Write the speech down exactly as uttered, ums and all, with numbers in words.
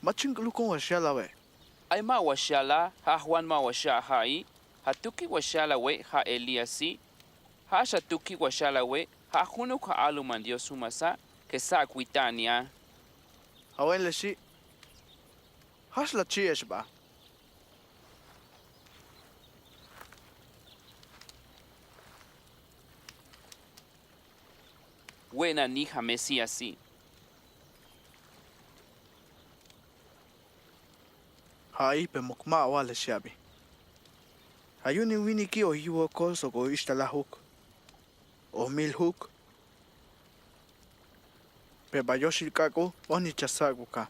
मचिंक लुकों वश्याला वे। अय मा वश्याला हा ह्वान मा वश्या हाई, हा तुकी वश्याला वे हा एलियासी, हा शा तुकी वश्याला वे हा हुनुक हा आलु मंदियो सुमसा के साक वितानिया। हवेन लशी हस लची एश बा। वे ना नी हा मेसियासी। हाई पे मुकमा अवा लशी आबी। हायु नी विनी की ओही वो को सो को इश्तला हुक। ओ मिल हुक। पे बायो शिल्का को ओनी चस्सा को का।